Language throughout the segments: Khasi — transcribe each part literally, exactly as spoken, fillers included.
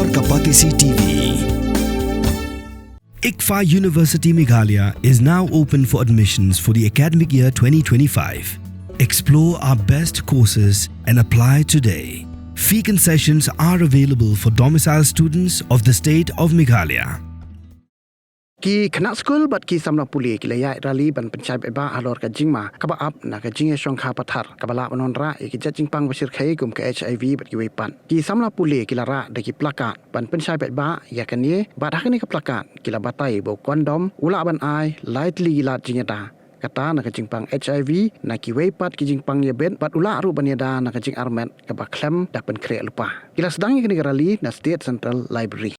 Kapatisi T V. ICFAI University Meghalaya is now open for admissions for the academic year twenty twenty-five. Explore our best courses and apply today. Fee concessions are available for domicile students of the state of Meghalaya. Ki khynnah skul bad ki samla pule ki la ïaid rali ban pynshai paidbah halor ka jingma kaba ap na ka jingïashongkha pathar kaba lah ban wanrah ïa ki jait jingpang ba shyrkhei kum ka H I V bad kiwei pat. Ki samla pule ki la rah da ki plakat ban pynshai paidbah ïa kane, bad ha kane ka plakat ki la batai ba u kondom u lah ban ai lai tylli ki lad jingïada, kata na ka jingpang H I V, na kiwei pat ki jingpang ïabit, bad u lah ruh ban ïada na ka jingarmet kaba khlem da pynkhreh lypa. Ki la sdang ïa kane ka rali na State Central Library.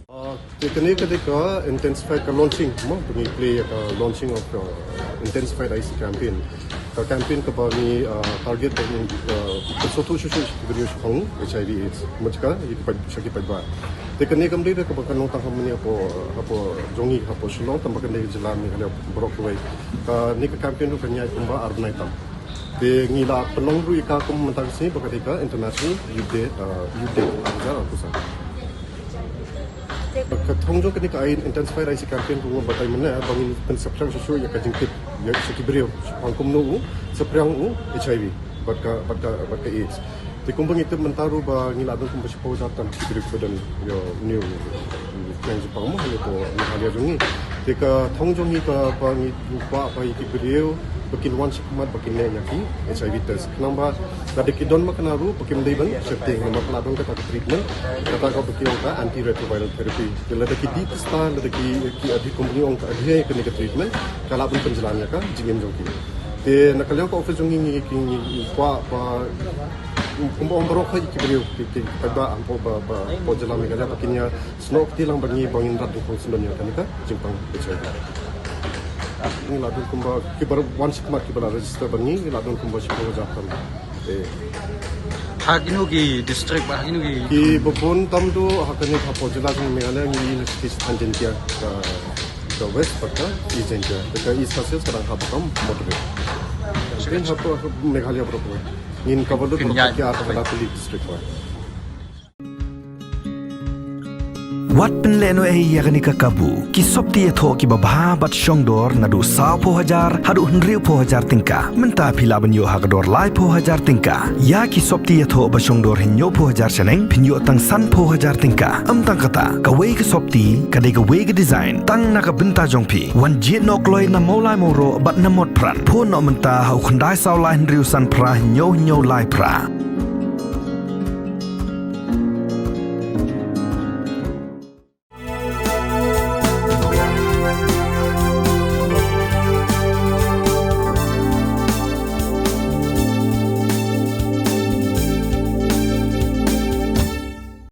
Ah, te kane ka dei ka intensified ka launching, mo, ba ngi plie ïa ka launching of, uh, intensified I C campaign. Ka campaign kaba ngi, uh, target ba ngi, uh, pynsngewthuh shuh shuh sha ki briew shaphang H I V AIDS. Mo, ka ïa ki paid, sha ki paidbah. Te kane kam dei da kaba kan long tang ha mane hapoh, hapoh jong ngi hapoh Shillong, tang ba kane ka jylla Meghalaya baroh kawei. Kane ka campaign ruh kan ïaid kumba ar bnai tam. Te ngi la pynlong ruh ïa ka kum mynta ka sngi ba ka dei ka International Youth Day, uh, Youth Day, ar hajar arphew san. Ka thong jong kane ka intensified I C campaign ruh nga batai mynne ba ngin pynsaphriang shuh shuh ïa ka jingtip ïa sha ki briew shaphang kumno u saphriang u H I V bad ka, bad ka, bad ka AIDS. Te kumba ngi tip mynta ruh ba ngi la don kumba shiphew hajar tam ki briew kiba don ïa une u, u, u khnang jingpang mo ha Meghalaya jong ngi. Te ka thong jong ngi kaba ngi kwah ba ïa ki briew ba kin wan shakhmat ba kin leh ïa ki H I V test. Khnang ba lada ki don ma kane ruh ba kim dei ban sheptieng namar ka la don kata ka treatment, kata kaba ki ong ka antiretroviral therapy. Te lada ki dih tista, lada ki, ki adhi, company ong ka adhere ïa kane ka treatment, ka lah ban pynjlan ïa ka jingim jong ki. Te na ka liang ka office jong ngi ngi, ngi, ngi kwah ba kumba ong baroh ïa ki briew ki, ki paidbah hapoh ba, ba, hapoh jylla Meghalaya ba kin ïa snoh kti lang bad ngi ba ngin rat dyngkhong syndon ïa kane ka jingpang H I V. Ngi la don kumba kiba wan shakhmat kiba la register bad ngi, ngi la don kumba shiphew hajar tam. Eh. Ha kino ki district ba, ha kino ki, kiba bun tam duh ha kane hapoh jylla jong Meghalaya ngi ïohi na ki state Jaintia, ka, ka West bad ka East Jaintia. Te ka East Khasi Hills ka dang hap ba kam moderate. Te hapoh Meghalaya baroh kawei. Ngin cover lut baroh ki arphew khyndai tylli ki district kawei. Wat pynlehnohei ïa kane ka kabu. Ki sopti ïathoh kiba bha bad shongdor naduh sawphew hajar haduh hynriewphew hajar tyngka. Mynta phi lah ban ïoh ha ka dor laiphew hajar tyngka. Ïa ki sopti ïathoh ba shongdor hynñiewphew hajar shaneng phin ïoh tang sanphew hajar tyngka. Ym tang kata, kawei ka sopti ka dei kawei ka design tang na ka bynta jong phi. Wan jied noh kloi na Mawlai Mawroh bad na Motphran. Phone noh mynta ha u khyndai saw lai hynriew san phra hynñiew hynñiew lai phra.